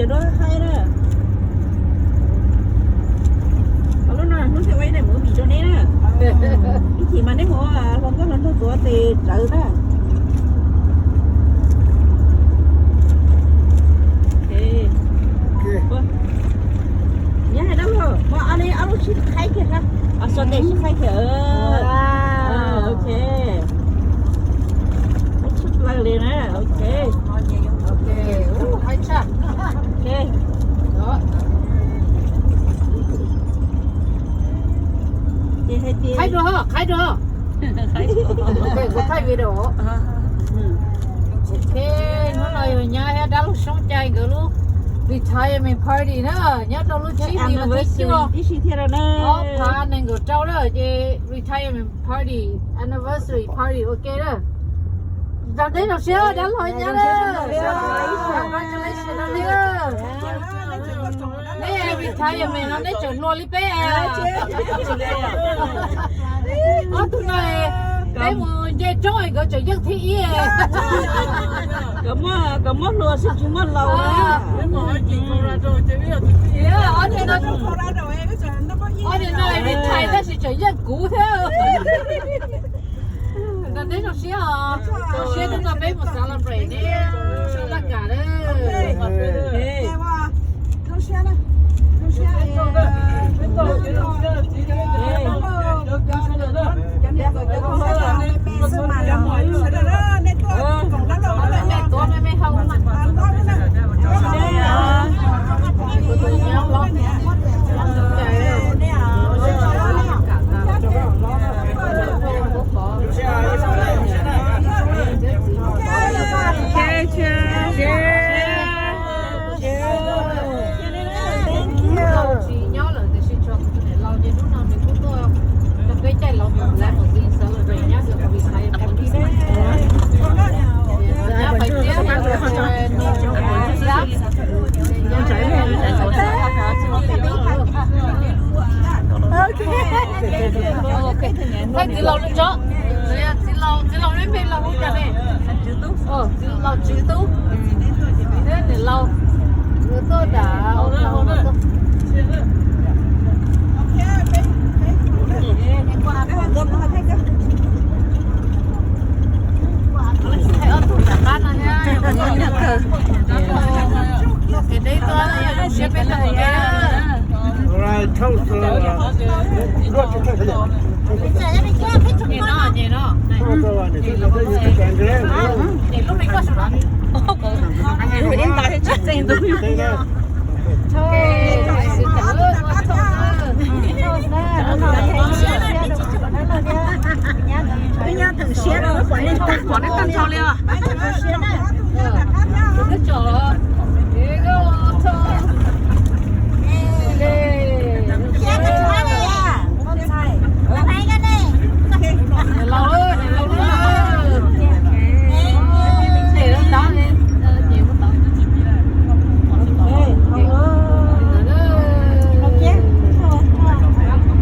Cov duab haib na. Lub no hnub thiaj ua ib daim movie rau neb na. Ib chim mas neb mus hluas nkauj hluas nraug tuav tes rawv na. Nyob hais dab laug, muaj ob lub sib qhaib kiag, xuas tes sib qhaib kiag. Ok. Tshaj plaws li na, ok. Qhaib dua, qhaib dua. Kuv thaij video. Ok, hnub no yog nyab thiab dab laug Soob Cai nkawd lub retirement party na, nyob rau lub tsib hlis vas thib cuaj, ob phav nees nkaum rau na, ces retirement party, anniversary party ua ke na. Nrog neb zoo siab dab laug nyab na. Congratulations rau neb na. Neb retirement no neb tseem hluas li peb. Ob tug no peb mus nce roob nkawd tseem yeej thib ib. Kom muab hluas xwb tsis muaj laus. Ob tug no, ob tug no retire tab sis tseem yeej kuv thiab. Nrog neb zoo siab os, zoo siab hnub no peb mus celebrate neb laj kam na. Tsis nyob lawm tiam sis tshuav kuv tus niam laus ces hnub no nws kuj tuaj rau peb caij laus mus lab mus ti celebrate nyob rau covid. Nyab pais tiab. Thaij txiv laus lub tso. Txiv laus, txiv laus me me los hu cas ne? Txiv laus Tswv Tub. Thiab niam laus nkawd tuaj nram hauv no. Thaij ob tug nram qab no thiab. Kev deb tuaj zoo siab peb tau ua ke. Wb nyob theem siab no, wb pom nej tag, pom nej tag nrho li os.